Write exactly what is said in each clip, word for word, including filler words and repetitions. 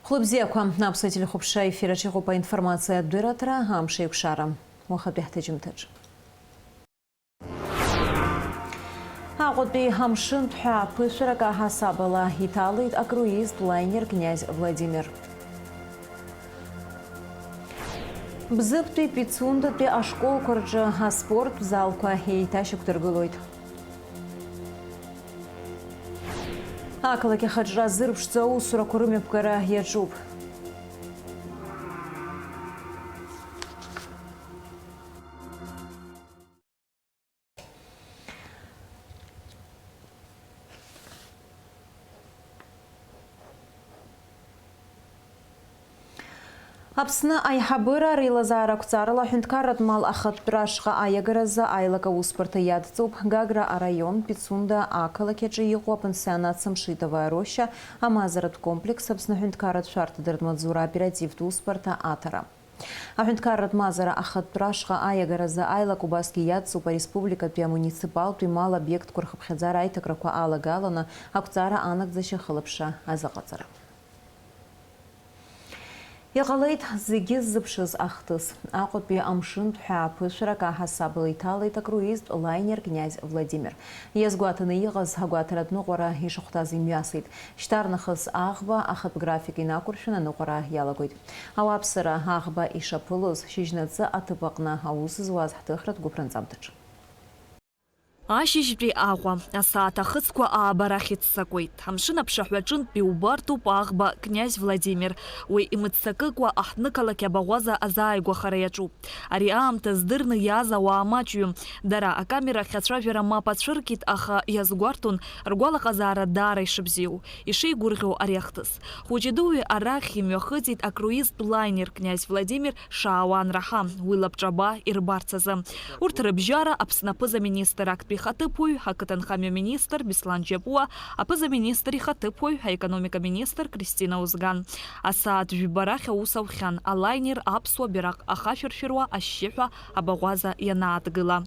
Хәлыбзиақәа, Аԥсуа телехәаԥшра ефир аҿы иҟоуп аинформациатә дырраҭара, амш еиқәшара. Уахатәи ҳҭыжьымҭаҿ. Аҟәатәи амшынтә ҳәаа ԥышәарак аҳасабала иҭалеит акруизтә лаинер Князь Владимир. Бзыԥтәи Пицундатәи ашколқәа рҿы аспорттә залқәа еиҭашьақәдыргылоит. Ақалақь ахаҿра зырԥшӡоу аусурақәа рымҩаԥгара иаҿуп. Аԥсны аиҳабыра реилазаара ақәҵарала аҳәынҭқарратә мал ахатәтәра ашҟа аиагаразы аилак аусбарҭа иадҵоуп Гагра араион Пицунда ақалақь аҿы иҟоу апансионат Самшитова ароща амазаратә комплекс Аԥсны аҳәынҭқарратә шәарҭадыртә маҵзура оперативтә усбарҭа Аҭара. Аҳәынҭқарратә мазара ахатәтәра ашҟа аиагаразы аилак убасгьы иадҵоуп ареспубликатәи амуниципалтәи мал обиектқәа рхыԥхьаӡара аиҭакрақәа алагаланы ақәҵара анагӡашьа ахылаԥшра азыҟаҵара. Иҟалеит зегьы ззыԥшыз ахҭыс. Аҟәатәи амшынтә ҳәаа ԥышәарак аҳасабала иҭалеит акруизтә лаинер Князь Владимир. Иазгәаҭаны иҟаз агәаҭаратә ныҟәара ишахәҭаз имҩасит. Шьҭарнахыс аӷба ахатә график инақәыршәаны аныҟәара иалагоит. Ауааԥсыра аӷба ишаԥылоз, шьыжьнаҵы аҭыԥ аҟны аус зуаз ҳҭыхратә гәыԥранҵамҭаҿы. Ашьыжьтәи Аҟәа, асааҭ ахыцқәа ааба рахь иццакуеит. Амшын аԥшаҳәаҿынтә иубартоуп аӷба Князь Владимир. Уи имыццакыкәа аҳҭнықалақь абаӷәаза азааигәахара иаҿуп. Ари аамҭа здырны иааз ауаа маҷҩым. Дара акамера ахь ацәажәара мап ацәыркит, аха иазгәарҭон ргәалаҟазаара даара ишыбзиоу, ишеигәырӷьо ари ахҭыс. Хәыҷи-дуи арахь имҩахыҵит акруизтә лаинер Князь Владимир шаауа анраҳа, уи лабҿаба ирбарц азы. Урҭ рыбжьара Аԥсны аԥыза-министр актәи ихаҭыԥуаҩ, ақыҭанхамҩа министр Беслан Џьапуа, аԥыза-министр ихаҭыԥуаҩ, аекономика министр Кристина Озган. Асааҭ жәба рахь аус аухьан, алаинер аԥсуа бираҟ ахашәыршәыруа ашьшьыҳәа абаӷәаза ианаадгыла.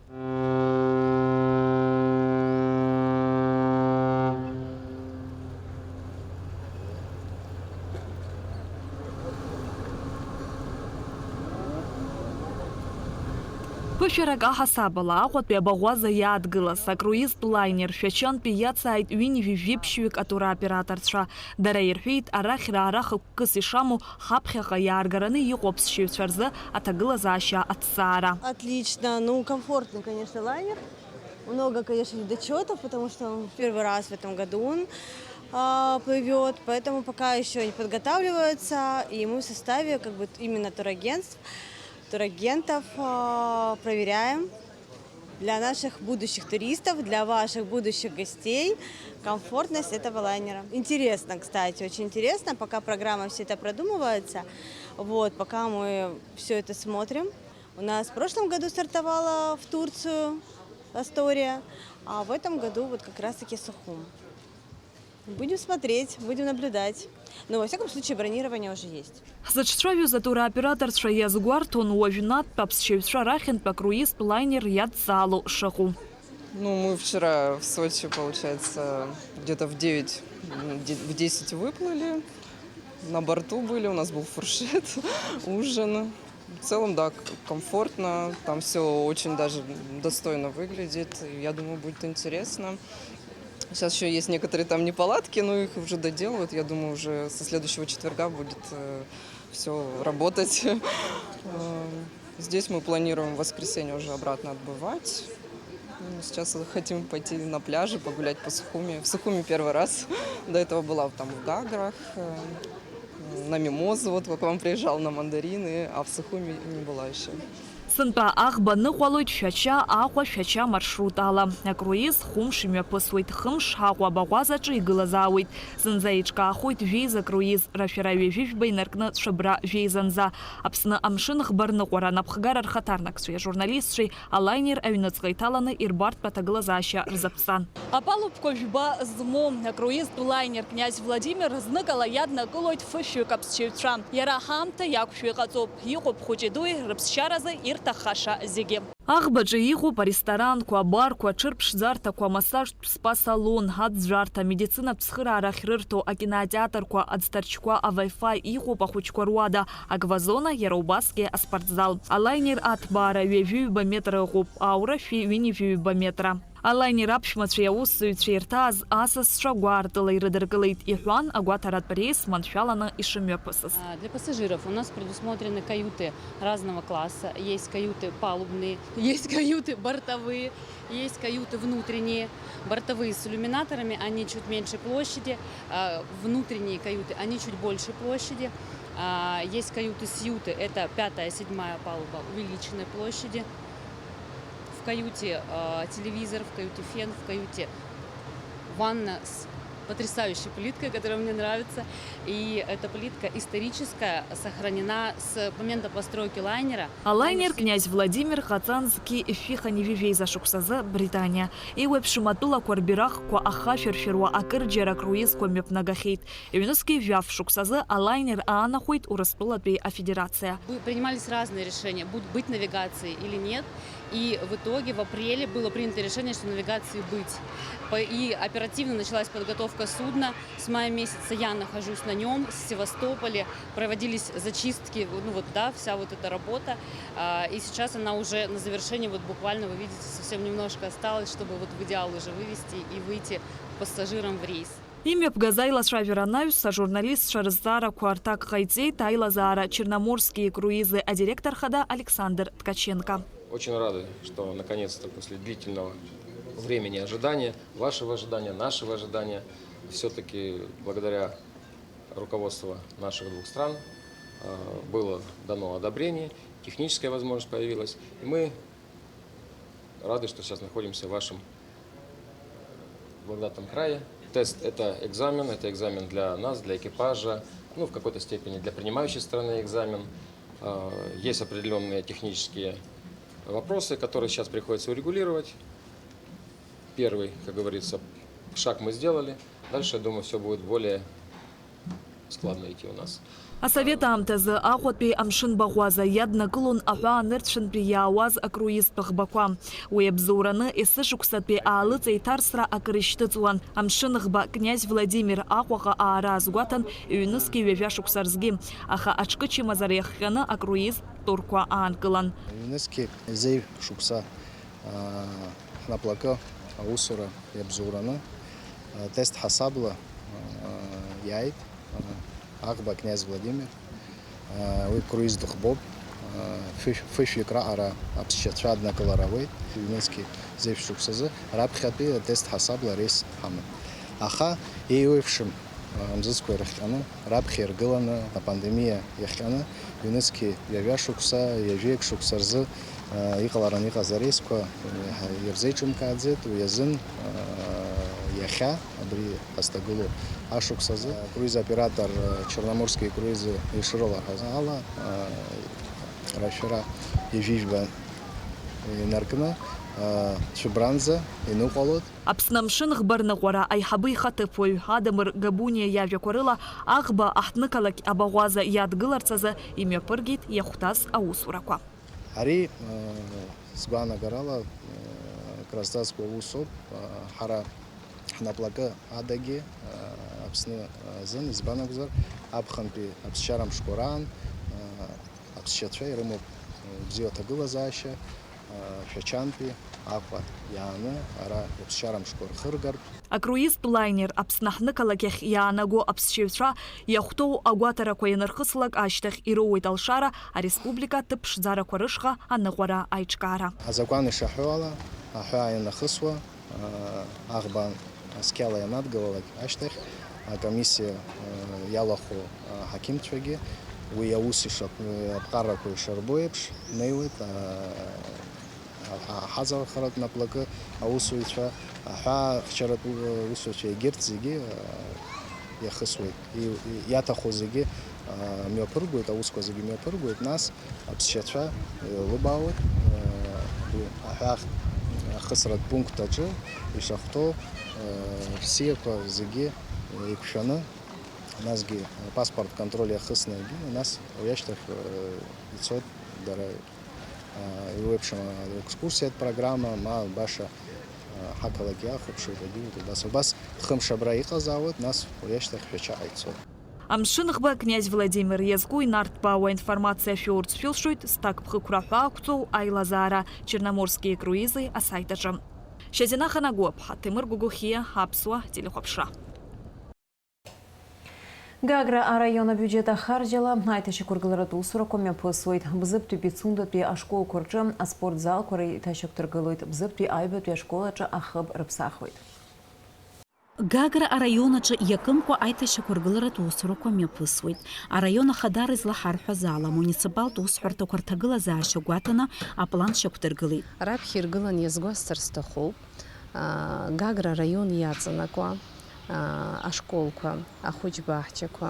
Ԥышәарак аҳасабала Аҟәатәи абаӷәаза иаадгылаз акруизтә лаинер Шәачантәи иацааит ҩынҩажәи жәиԥшьҩык атурооператорцәа. Дара ирҳәеит, арахь раара хықәкыс ишамоу ҳаԥхьаҟа иааргараны иҟоу аԥсшьаҩцәа рзы аҭагылазаашьа аҭҵаара. Отлично, ну, комфортный, конечно, лайнер. Много, конечно, недочётов, потому что он первый раз в этом году он, а, плывёт, поэтому пока ещё не подготавливается, и мы в составе, как бы, именно турагентств, турагентов, а, проверяем для наших будущих туристов, для ваших будущих гостей комфортность этого лайнера. Интересно, кстати, очень интересно, пока программа вся это продумывается, вот, пока мы всё это смотрим. У нас в прошлом году стартовала в Турцию Астория, а в этом году вот как раз-таки Сухум. Будем смотреть, будем наблюдать. Но, во всяком случае, бронирование уже есть. Ҳзыҿцәажәоз атурооператорцәа иазгәарҭон уажәнатә аԥсшьаҩцәа рахьынтә акруизтә лайнер иадҵаало шыҟоу. Ну, мы вчера в Сочи, получается, где-то в девять, м, де-, в десять выплыли. На борту были, у нас был фуршет, ужин. В целом, да, к-, комфортно, там всё очень даже достойно выглядит. Я думаю, будет интересно. Сейчас ещё есть некоторые там неполадки, но их уже доделывают. Я думаю, уже со следующего четверга будет, э, всё работать. Э, здесь мы планируем в воскресенье уже обратно отбывать. Ну, сейчас хотим пойти на пляже, погулять по Сухуми. В Сухуми первый раз. До этого была там в Гаграх, э, на мимозу, вот как вам приезжал, на мандарины, а в Сухуми не была ещё. Сынтәа аӷба ныҟәалоит Шәача, Аҟәа, Шәача маршрут ала. Акруиз хәымш имҩаԥысуеит, хымш Аҟәа абаӷәазаҿы игылазаауеит. Зынӡа еиҿкаахоит жәеиза круиз, рашәара ҩажәи жәба инаркны цәыббра жәеизанӡа. Аԥсны амшын ӷба рныҟәара анапхгара рхаҭарнакцәеи ажурналистцәеи алайнер аҩныҵҟа иҭаланы ирбартә аҭагылазаашьа рзаԥҵан. Апалубқәа жәба змоу акруизтә лайнер Князь Владимир зныкала иаднакылоит фышәҩык аԥсшьаҩцәа. Иара аҳамҭа иақәшәо иҟаҵоуп, иҟоуп хәыҷи-дуи рыԥсшьаразы ирҭ иҭаххаша зегьы. Аӷбаҿы иҟоуп аресторанқәа, абарқәа, аҽырԥшӡарҭақәа, амассажтә спа-салон, аӡәӡәарҭа, амедицинатә цхыраара ахьрырҭо, акинотеатрқәа, аӡҭарчқәа, авай-фаи, иҟоуп ахәыҷқәа руада, аквазона, иара убасгьы аспортзал. Алайнер аҭбаара ҩажәи ҩба метра ыҟоуп, аура шәи ҩынҩажәи ҩба метра. Алайнер аԥшәмацәеи аусзуҩцәеи ирҭааз асасцәа гәаартыла ирыдыркылеит, иҳәан, агәаҭаратә реис маншәаланы ишымҩаԥысыз. А, для пассажиров у нас предусмотрены каюты разного класса. Есть каюты палубные, есть каюты бортовые, есть каюты внутренние. Бортовые с иллюминаторами, они чуть меньше площади. А, внутренние каюты, они чуть больше площади. А, есть каюты-сьюты, это пятая, седьмая палуба, увеличенной площади. В каюте, а, телевизор, в каюте фен, в каюте ванна с потрясающей плиткой, которая мне нравится. И эта плитка историческая, сохранена с момента постройки лайнера. Алайнер Князь Владимир ҟаҵан зқьи жәшәи хынҩажәи жәеиза шықәсазы Британиа. Еиуеиԥшым атәылақәа рбираҟқәа ахашәыршәыруа акырџьара акруизқәа мҩаԥнагахьеит. Ҩнызқьи жәаф шықәсазы алайнер аанахәеит Урыстәылатәи Афедерациа. Бы-, принимались разные решения, буд-, быть навигацией или нет. И в итоге в апреле было принято решение, что навигации быть. По-, и оперативно началась подготовка судна. С мая месяца я нахожусь на нём, с Севастополя. Проводились зачистки, ну вот, да, вся вот эта работа. А, и сейчас она уже на завершении, вот буквально, вы видите, совсем немножко осталось, чтобы вот в идеал уже вывести и выйти пассажирам в рейс. Имҩаԥгаз аилацәажәара анаҩс, ажурналистцәа рызҵаарақәа рҭак ҟаиҵеит аилазаара Черноморские круизы адиректор хада Александр Ткаченко. Очень рады, что наконец-то после длительного времени ожидания, вашего ожидания, нашего ожидания, всё-таки благодаря руководству наших двух стран, э, было дано одобрение, техническая возможность появилась, и мы рады, что сейчас находимся в вашем благодатном крае. Тест — это экзамен, это экзамен для нас, для экипажа, ну, в какой-то степени для принимающей страны экзамен. Э, есть определённые технические вопросы, которые сейчас приходится урегулировать. Первый, как говорится, шаг мы сделали. Дальше, я думаю, всё будет более складно идти у нас. Асовет аамҭазы Аҟәатәи амшын баӷәаза иаднакылон аҳәаанырцәынтәи иаауаз акруизтә ӷбақәа. Уи абзоураны есышықәсатәи аалыҵ еиҭарсра акыр ишьҭыҵуан. Амшын ӷба Князь Владимир Аҟәаҟа аара азгәаҭан, ҩнызқьи ҩажәа шықәса рзгьы. Аха аҽкы чымазара иахҟьаны акруизтә турқәа аанкылан. Ҩнызқьи зеижә шықәса, аа, ҳнаплакы аусура иабзоураны, аа, тест ҳасабла, аа, иааит, аа, аӷба Князь Владимир. Уи круизтә ӷбоуп. Фышә-, фышәҩык раҟара аԥсшьацәа аднакылара ауеит, ҩнызқьи зеижә шықәсазы, раԥхьатәи атест ҳасабла арейс ҳаман. Аха еиуеиԥшым, а, мзызқәа ирыхҟьаны, раԥхьа иргыланы, апандемиа иахҟьаны, ҩнызқьи ҩажәа шықәса, ҩажәеик шықәса рзы, а, иҟалараны иҟаз арейсқәа, а, ирзеиҿымкааӡеит, уи азын, а, иахьа, абри ҳазҭагылоу ашықәсазы, акруиз оператор, Черноморские круизы ишрыларҳәаз ала, рашәара ҩажәижәба инаркны, цәыббранӡа иныҟәалоит. Аԥсны амшын ӷба рныҟәара аиҳабы ихаҭыԥуаҩ Адамыр Габуниа иажәақәа рыла, аӷба аҳҭнықалақь абаӷәаза иадгыларц азы имҩаԥыргеит иахәҭаз аусурақәа. Ари, э, сгәаанагарала, э, акра зҵазкуа усоуп. Э, ҳара ҳнаплакы адагьы, э, Аԥсны азын, избан акәзар, аԥхынтәи аԥсшьара мшқәа раан, э, аԥсшьацәа ирымоуп, э, бзиа аҭагылазаашьа, э, Шәачантәи Аҟәа иааны ара иаԥсшьара мшқәа рхыргартә. Акруизтә лайнер Аԥсны аҳҭнықалақь ахь иаанаго аԥсшьаҩцәа иахәҭоу агәаҭарақәа ианырхыслак ашьҭахь ироуеит алшара ареспублика аҭыԥ ԥшӡарақәа рышҟа аныҟәара аиҿкаара. Азакәан ишаҳәо ала, аҳәаа ианахысуа, аӷба асқьала ианадгылалак ашьҭахь, акомиссиа иалахәу аҳақьымцәагьы уи аус ишаԥ-, аԥҟарақәа ишарбо еиԥш неиуеит. Аҳазалхаратә наплакы аусзуҩцәа, аҳәаахьчаратә усуцәа, егьырҭ зегьы, а, иахысуеит. И-, и-, иаҭаху зегьы, а, мҩаԥыргоит, аусқәа зегьы мҩаԥыргоит, нас аԥсшьацәа, э, еилыбаауеит, э, уи аҳәаахь-, ахысратә пункт аҿы ишахәҭоу, э, рсиақәа зегьы еиқәшәаны, насгьы апаспорт контроль иахысны, егьи, нас уи ашьҭахь, э, ицоит дара. Еиуеиԥшым аекскурсиатә программа, ма баша ҳақалақь иахәаԥшуеит, адиутә убас, убас хымш абра иҟазаауеит, нас уи ашьҭахь Шәачаҟа ицоит. Амшын ӷба Князь Владимир иазку инарҭбаауа аинформациа шәоурц шәылшоит зҭакԥхықәра ҳәа ақәҵоу аилазаара Черноморские круизы асайт аҿы. Шьазина Ханагәаԥҳа, Ҭемыр Гәыгәыхиа, Аԥсуа телехәаԥшра. Гагра араион абиуџьет ахарџьала аиҭашьақәыргыларатә усурақәа мҩаԥысуеит. Бзыԥтәи Пицундатәи ашколқәа рҿы аспортзалқәа реиҭашьақәдыргылоит, Бзыԥтәи аҩбатәи ашкол аҿы ахыб рыԥсахуеит. Гагра араион аҿы иакымкәа аиҭашьақәыргыларатә усурақәа мҩаԥысуеит. Араион ахадара излаҳарҳәаз ала, амуниципалтә усҳәарҭақәа рҭагылазаашьа гәаҭаны аплан шьақәдыргылеит. Раԥхьа иргылан иазгәасҭар сҭахуп, аа, Гагра араион иаҵанакуа, аа, ашколқәа, ахәыҷ баҳчақәа,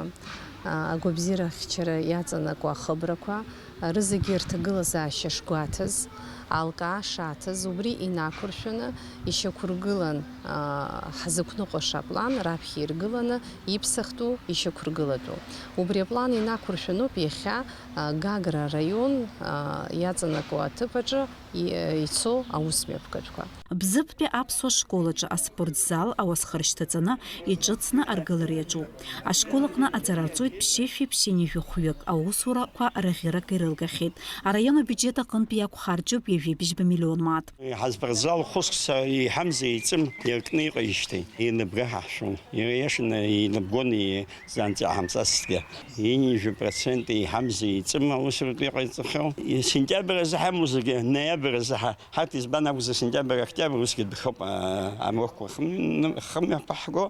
аа, агәабзиарахьчара иаҵанакуа ахыбрақәа, рызегьы рҭагылазаашьа шгәаҭаз, алкаа шаҭаз, убри инақәыршәаны ишьақәыргылан, аа, ҳзықәныҟәаша аплан раԥхьа иргыланы иԥсахтәу ишьақәыргылатәу. Убри аплан инақәыршәаноуп иахьа, аа, Гагра араион, аа, иаҵанакуа аҭыԥ аҿы и-, ицо аусмҩаԥгатәқәа. Бзыԥтәи аԥсуа школ аҿы аспортзал ауасхыр шьҭаҵаны иҿыцны аргылара иаҿуп. Ашкол аҟны аҵара рҵоит ԥшьышәи ԥшьынҩажәи хәҩык, аусурақәа раӷьырак ирылгахьеит. Араион абиуџьет аҟынтәи иақәхарџьуп ҩажәи быжьба миллион мааҭ. Ҳазпортзал хәыцк са иҳамзи иҵым иаркны иҟаижьҭеи, еилыбга ҳаҳшәон. Иара иашаны еилыбгон, и-, занҵәа ҳамҵасҭгьы. Ҩынҩажәи процент иҳамзи иҵым аусуратә иҟаиҵахьоу. Сентиабр азы ҳамоу зегьы, ноиабр азы ҳа-, ҳарҭ избан акәзар, сентиабр, октиабр усгьы дәхоуп, а-, амрокқәа хымҩ-, хымҩаԥаҳго,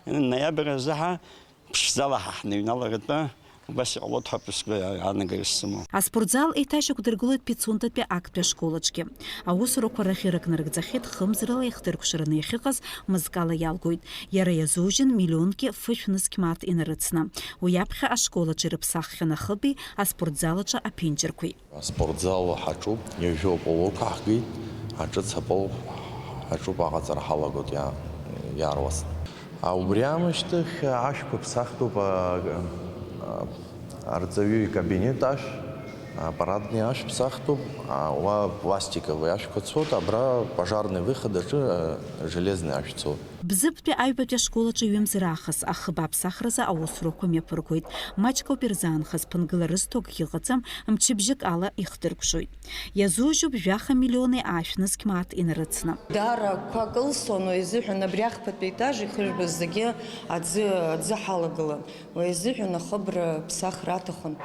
ноиабр азы ҳа ԥшӡала ҳа ҳныҩналаратәы убас иҟалоит ҳәа сгәы аанагара сымоуп. Аспортзал еиҭашьақәдыргылоит Пицундатәи актәи ашкол аҿгьы. Аусурақәа рахьырак нарыгӡахьеит, хымзрала иахдыркәшараны иахьыҟаз мызкала иалгоит. Иара иазужьын миллионки фышә нызқь мааҭ инарыцны. Уи аԥхьа ашкол аҿы ирыԥсаххьан ахыби аспортзал аҿы аԥенџьырқәеи. Аспортзал ҳаҿуп, ҩажәоуп аулқәа ҳгеит, ҿыц апол ҳаҿуп, аҟаҵара ҳалагоит иа-, иаарласны. А, убри аамышьҭахь ашәқәа ԥсахтәуп, а, а, арҵаҩы икабинет ашә, апарадни ашә ԥсахтәуп, а, уа пластиковый ашәқәа цоит, абра пожарный выход аҿы, а, железный ашә цоит. Бзыԥтәи аҩбатәи ашкол аҿы ҩымз раахыс ахыб аԥсахразы аусурақәа мҩаԥыргоит. Маҷк ауп ирзаанхаз, ԥынгыла рызҭо акгьы ыҟаӡам, мчыбжьык ала ихдыркәшоит. Иазужьуп жәаха миллиони аашә нызқь мааҭ инарыцны. Даара қәак ылсон уи азыҳәан, абри ахԥатәи аетаж ихыжәбаз зегьы аӡы, аӡы ҳалагылан. Уи азыҳәан ахыбра ԥсахра аҭахын.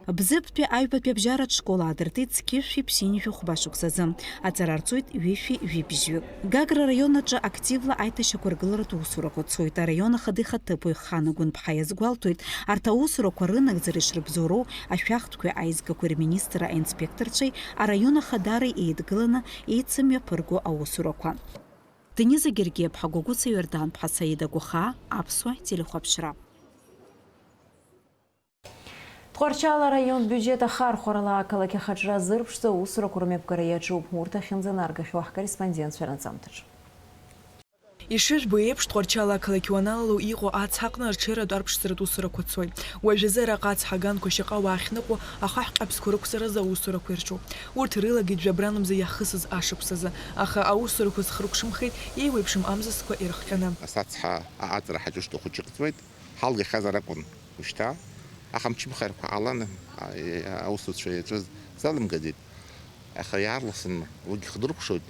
Бзыԥтәи аҩбатәи абжьаратә школ аадыртит зқьышәи ԥшьынҩажәи хәба шықәсазы. Аҵара рҵоит ҩышәи жәибжьҩык. Гагра араион аҿы активла аиҭашьақәыргыларатә усурақәа цоит. Араион ахада ихаҭыԥуаҩ Хана Гәынԥҳа иазгәалҭоит, арҭ аусурақәа рынагӡара ишрыбзоуроу ашәахтәқәеи аизгақәеи рминистрра аинспекторцәеи араион ахадареи еидгыланы еицымҩаԥырго аусурақәа. Дениза Гергиаԥҳа, Гәагәыца Иорданԥҳа, Саида Гәахаа, Аԥсуа телехәаԥшра. Тҟәарчал араион биуџьет ахархәарала ақалақь ахаҿра зырԥшӡо аусурақәа рымҩаԥгара иаҿуп. Урҭ ахьынӡанаргахьоу ҳкорреспондентцәа ранҵамҭаҿы. Ишыжәбо еиԥш, Тҟәарчал ақалақь уаналало иҟоу ацҳа аҟны арҽеиратә арԥшӡаратә усурақәа цоит. Уажәазы араҟа ацҳа аганқәа шьаҟа уаахьныҟәо ахаҳә ҟьаԥсқәа рықәҵаразы аусурақәа ирҿуп. Урҭ ирылагеит жәабранмза иахысыз ашықәсазы, аха аусурақәа зхыркәшамхеит еиуеиԥшым амзызқәа ирыхҟьаны. Ас ацҳа аҟаҵара ҳаҿышьҭоу хәыҷык ҵуеит. Ҳалгахьазар акәын ушьҭа, аха амчымхарақәа ҟалан, а, аусуцәа иаҿыз залымгаӡеит. Аха иаарласны уигь хдыркәшоит,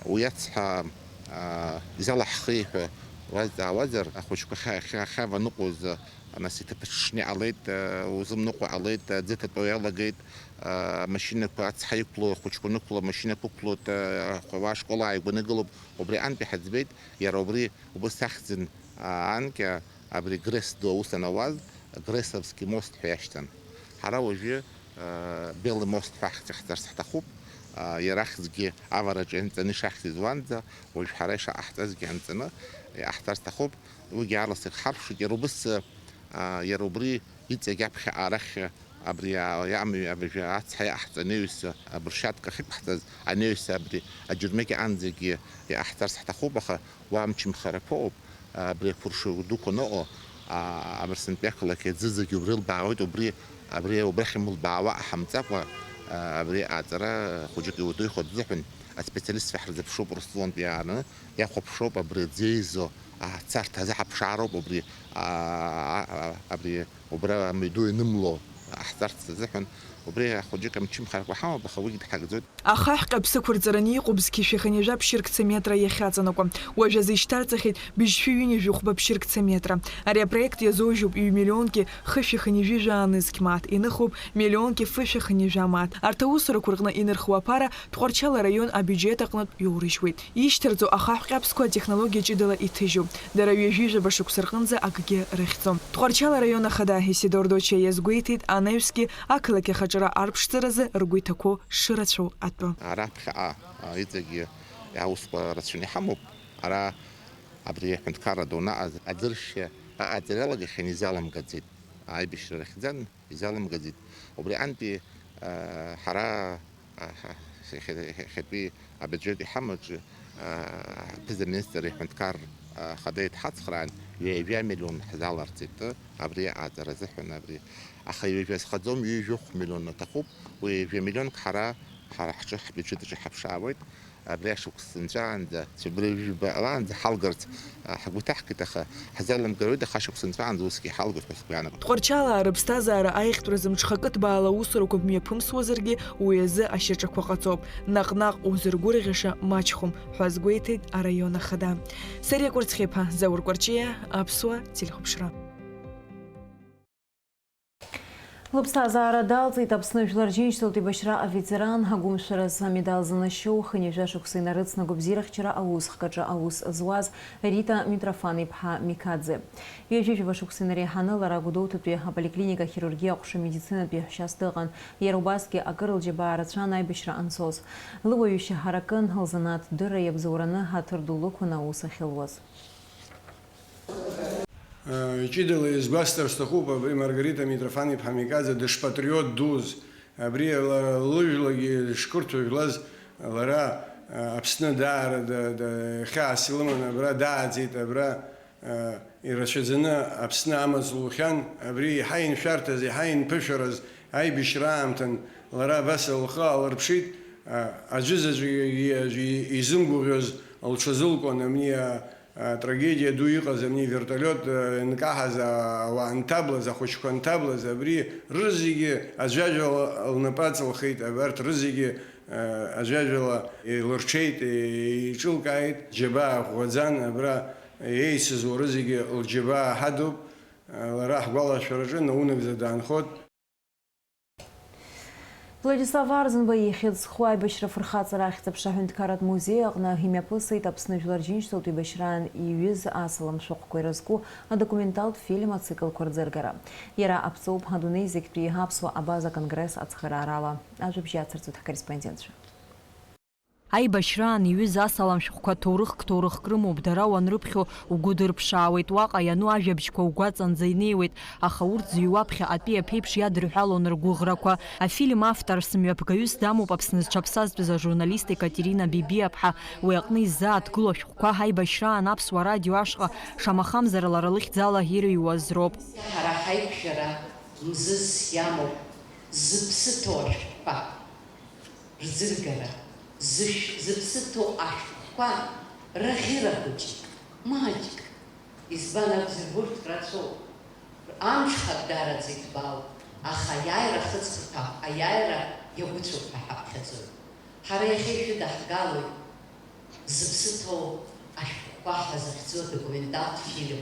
уи ацҳа, а, изалаҳхи ҳәа уазҵаауазар, ахәыҷқәа хьа-, хьа-, хьаваныҟәоз, а, нас иҭыԥ аҽшны иҟалеит, а, узымныҟәо ҟалеит, а, ӡыҭатәоу иалагеит, а, амашьынақәа ацҳа иқәло, ахәыҷқәа нықәло, амашьынақәа ықәлоит, а, ахәаҩа ашкол ааигәаны игылоуп, убри антәи ҳаӡбеит, иара убри убыс ахьӡын, а, анкьа, Абри Гресс ду аус анауаз, Грессовский мост ҳәа иашьҭан. Ҳара уажәы, э, Белый мост ҳәа ахьӡ ҟаҳҵарц ҳҭахуп. Э, иара ахьӡгьы авараҿы ианҵаны ишахьӡыз уанӡа, уажә ҳара ишаҟаҳҵазгьы анҵаны иҟаҳҵарц ҭахуп. Уигьы аарласык ҳарԥшуеит. Иара убыс, э, иара убри иҵегь аԥхьаҟа арахь, абри а-, амҩа, абыржәы ацҳа иаҟаҳҵо анаҩс, абыршьатәк ахьықәҳҵаз анаҩс абри аџьармыкьа анӡагьы иҟаҳҵарц ҳҭахуп, аха уа амчымхарақәа ыҟоуп. Абри ақәыршәа дуқәа аныҟоу, а, абырсынтәи ақалақь аӡы зегьы убри илбаауеит, убри, абри, убрахь имылбаауа ҟаҳамҵакәа, Абри аҵара хәыҷык иудухьоу дзыҳәан аспециалистцәа ҳрызыԥшуп Урыстәылантәи иааны, иахәаԥшуп абри аӡы еизо, ацарҭа азы ҳаԥшаароуп абри, аа, абри убра амҩаду ианымло ҳҵарц азыҳәан, убри ахәыҷык амчымхарақәа ҳамоуп, аха уигьы дҳагӡоит. Ахаҳә ҟьаԥ сықәырҵараны иҟоуп зқьи жәшәи хынҩажәа ԥшьыркца метра иахьаҵанакуа. Уажәазы ишьҭарҵахьеит быжьшәи ҩынҩажәи хәба ԥшьыркца метра. Ари апроект иазоужьуп ҩ-миллионки хышәи хынҩажәи жәаа нызқь мааҭ, иныхоуп миллионки фышәи хынҩажәи жәаа мааҭ. Арҭ аусурақәа рҟны инырхуа аԥара Тҟәарчал араион абиуџьет аҟнытә иоурыжьуеит. Ишьҭарҵо ахаҳә ҟьаԥсқәа атехнологиа ҷыдала иҭыжьу. Дара ҩажәи жәаба шықәса рҟынӡа акгьы рыхьӡом. Тҟәарчал араион ахада Исидор Доча иазгәеиҭеит анаҩсгьы ақалақь ахаҿра арԥшӡаразы ргәы иҭақәоу шырацәоу атәы. Ара ԥхьаҟа, а, иҵегьы аусқәа рацәаны иҳамоуп. Ара абри аҳәынҭқарра ду анаҟаз аӡыршьа аҟаҵара иалагахьан, изаламгаӡеит. Аибашьра рыхьӡан, изаламгаӡеит. Убри антәи, а, ҳара, а, ҳа-, ҳа-, ҳа-, иахьатәи абиуџьет иҳамаҿы, а, ҳԥыза-министр иҳәынҭқар, а, хада идҳацхраан, ҩажәа миллион ҳзаларҵеит, абри аҟаҵара азыҳәан абри. Аха ҩажәа зхаӡом, ҩажәихә миллион аҭахуп, уи ҩажәа миллионк ҳара, ҳара ҳҿы ҳбиуџьет аҿы ҳаԥшаауеит. Абри ашықәс нҵәаанӡа, февраль ҩажәи жәба ҟалаанӡа ҳалгарц, а, ҳгәы иҭаҳкит, аха ҳзеилымгароит, аха ашықәс нҵәаанӡа усгьы иҳалгоит ҳәа сгәы иаанагоит. Тҟәарчалаа рыԥсҭазаара аихтәразы мҽхакы ҭбаала аусурақәа мҩаԥымсуазаргьы, уи азы ашьаҿақәа ҟаҵоуп. Наҟ-наҟ узыргәырӷьаша маҷхом, ҳәа азгәеиҭеит араион ахада. Сариа Кәарцхиаԥа, Заур Кәарҷиа, Аԥсуа телехәаԥшра. Лыԥсҭазаара далҵит Аԥсны Жәлар Џьынџьтәылатә еибашьра аветеран, агәымшәараз амедал занашьоу, хынҩажәа шықәса инарыцны агәабзиарахьчара аусхкаҿы аус зуаз Рита Митрофан-иԥҳа Микаӡе. Ҩажәи жәаба шықәса инареиҳаны лара Гәдоуҭатәи аполиклиника ахирургиа аҟәша медицинатә еиҳәшьас дыҟан. Иара убасгьы акыр лџьабаа рацәан аибашьра анцоз. Лыуаҩышьа ҳаракын, лзанааҭ дырра иабзоураны ҳаҭыр ду лықәын аус ахьылуаз. Ҷыдала иазгәасҭар сҭахуп, абри Маргарита Митрофан-иԥҳа Микаӡе дышпатриот дуз, абри лара лыжәлагьы шқырҭуа жәлаз, лара, а, Аԥсны даара да-, да-, хьаас илыман, абра дааӡеит, абра, а, ирацәаӡаны Аԥсны амаҵ лухьан, абри иаҳа иншәарҭаз, иаҳа инԥышәараз аибашьра аамҭан лара абас лхы аалырԥшит, а, аӡәызаҵәгьы изымгәаӷьуаз лҽазылкуан, абни, а, А, трагедиа ду иҟаз ани вертолиот, а, инкаҳаз, а, ауаа нҭаблаз, ахәыҷқәа нҭаблаз, абри рызегьы аӡәаӡәала лнапы аҵылхит, абарҭ рызегьы, а, аӡәаӡәала еилырҽеит, еиҿылкааит, џьабаа ӷәӷәаӡан, абра еисызу рызегьы лџьабаа ҳадуп, а, лара ҳгәалашәараҿы наунагӡа даанхот. Владислав Арӡынба ихьӡ зху аибашьра афырхаҵара ахьӡ-аԥша аҳәынҭқарратә музеи аҟны имҩаԥысит Аԥсны Жәлар Џьынџьтәылатә еибашьраан иҩыз асалам шәҟәқәа ирызку адокументалтә фильм ациклқәа рӡыргара. Иара аԥҵоуп адунеи зегьтәи аԥсуа абаза конгресс ацхыраарала. Ажәабжь иацырҵоит ҳкорреспондентцәа. Аибашьраан иҩыз асалам шәҟәқәа ҭоурыхк-ҭоурыхк рымоуп, дара уанрыԥхьо угәы дырԥшаауеит, уаҟа иану ажәабжьқәа угәаҵанӡа инеиуеит, аха урҭ зыҩуа ԥхьаҟатәи аԥеиԥш иадырҳәалон ргәыӷрақәа. Афильм авторс мҩаԥгаҩыс дамоуп Аԥсны зҽаԥсазтәыз ажурналист Екатерина Бибиаԥҳа, уи аҟны иззааҭгыло ашәҟәқәа ҳаибашьраан Аԥсуа радио ашҟа шамахамзар лара лыхьӡала ирыҩуаз роуп. Ҳара ҳаиқәшәара мзызс иамоуп зыԥсы ҭоу ашәҟәқәа рӡыргара, зышә-, зыԥсы ҭоу ашәҟәқәа раӷьыра хәыҷык, маҷк. Избан акәзар, урҭ рацәоуп. Амҽхак дараӡа иҭбаауп, аха аиааира хыҵхырҭахә, аиааира иагәыцәоуп ҳәа ҳаԥхьаӡоит. Ҳара иахьа ишәыдаҳгалоит зыԥсы ҭоу ашәҟәқәа ҳәа захьӡу адокументалтә фильм.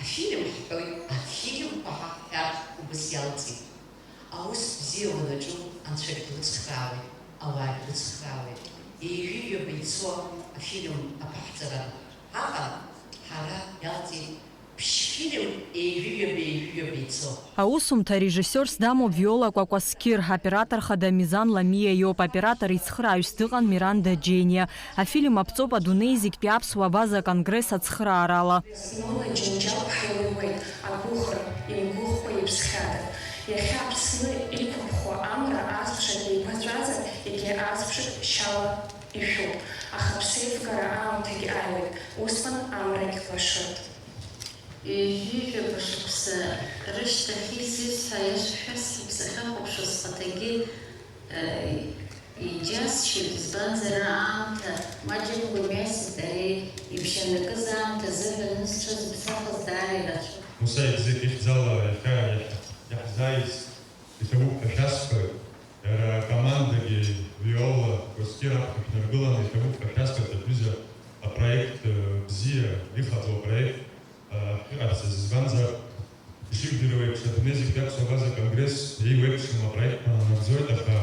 Афильм ҳҳәоит, афильмқәа ҳәа ҳҳәар убас иалҵит. Аус бзиа уанаҿу анцәагь дуцхраауеит, ауаагь рыцхраауеит. Еижәыжәаба ицо афильм аԥаҳҵара ҳаҟан, ҳара иалҵит ԥшь-фильм еижәыжәаба, еижәыжәаба ицо. Аусумҭа арежиссиорс дамоуп Виола Кәакәасқьыр, аоператор хада Мизан Ламиа иоуп, аоператор ицхырааҩыс дыҟан Миранда Џьениа. Афильм аԥҵоуп адунеи зегьтәи аԥсуа абаза конгресс ацхыраарала. Зны уанаџьынџьал ҳаилыруеит, агәыӷра, имгәыӷкәа иԥсхьада. Иахьа Аԥсны иқәыԥхо амра азԥшагь еиқәаҵәазар, егьи азԥшагь шьала ишәуп, аха ԥсеивгара аамҭагь ааиуеит, усҟан амрагь лашоит. Ҩажәижәаба шықәса рышьҭахь изызҳәа иашшәа сыԥсы ахьахәаԥшуа схаҭагьы Иџьасшьоит, избанзар, аамҭа маҷымкәа мҩасит ари, ибжьанакыз аамҭа азыҳәан исцәаз бсахаз даара ирацәоуп. Муса Егзеҭ ихьӡала иахьа иаҳ-, иаҳзааиз иҭабуп ҳәа шәасҳәоит. Иара акомандагьы Виола Костир аԥхьа шәнаргыланы иҭабуп ҳәа шәасҳәоит, аҩыза апроект, э, бзиа ихаҵоу апроект, э, ҳәа иҟаҳҵаз, избанзар, ишыжәдыруа еиԥш, адунеи зегьтәи аԥсуа абаза конгресс еиуеиԥшым апроектқәа нагӡоит, аха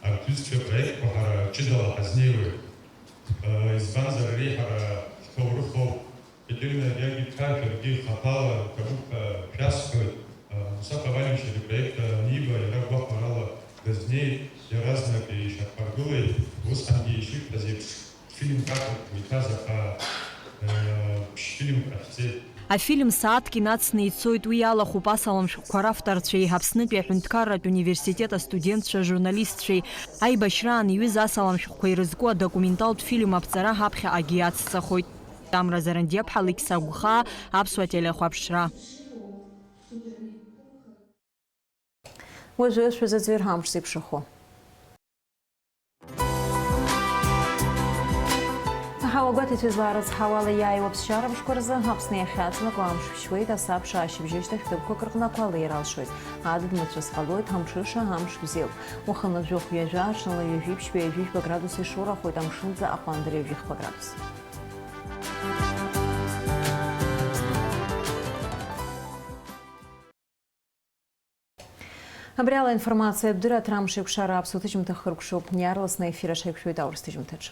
арҭ ҩызцәа апроектқәа ҳара ҷыдала ҳазнеиуеит. Э, избанзар, реиҳара ҳҭоурыхоуп. Екатерина Георгиевна, шәаргьы хаҭала иҭабуп ҳәа шәасҳәоит. Муса Ҟавалиа иара ипроект аниба, иара гәахәарала дазнеит, иаразнак ишьақәҳаргылеит, усҟангьы ишиҳәаз еиԥш, фильмк акәын иҭаз, аха, э, ԥшьфильмк ҟаҳҵеит. Афильм сааҭк инацны ицоит, уи иалахәуп асалам шәҟәқәа равторцәеи Аԥснытәи аҳәынҭқарратә университет астудентцәа, журналистцәеи. Аибашьраан иҩыз асалам шәҟәқәа ирызку адокументалтә фильм аԥҵара ҳаԥхьаҟагьы иацҵахоит. Тамра Зарандиаԥҳа, Лықьса Гәхаа, Аԥсуа телехәаԥшра. Уажәы шәазыӡырҩ ҳамш зеиԥшрахо. Аҳауа гәаҭеицәа зларыцҳауала иааиуа ԥсшьара мшқәа рзы Аԥсны иахьаҵанакуа амш шәшьуеит, асабша ашьыбжьышьҭахь ҭыԥқәак рҟны ақәа леира алшоит. Адыд-мацәыс ҟалоит, амҽыша, амш бзиоуп. Уахынла жәохә ҩажәа, аҽынла ҩажәи ԥшьба, ҩажәи жәба градус ишоурахоит, амшынӡа аҟәандара ҩажәи хԥа градус. Абри ала аинформациатә дырраҭара амш еиқәшара аԥсуа ҭыжьымҭа хыркәшоуп. Иаарласны аефир аҿы ҳаиқәшәоит аурыс ҭыжьымҭаҿы.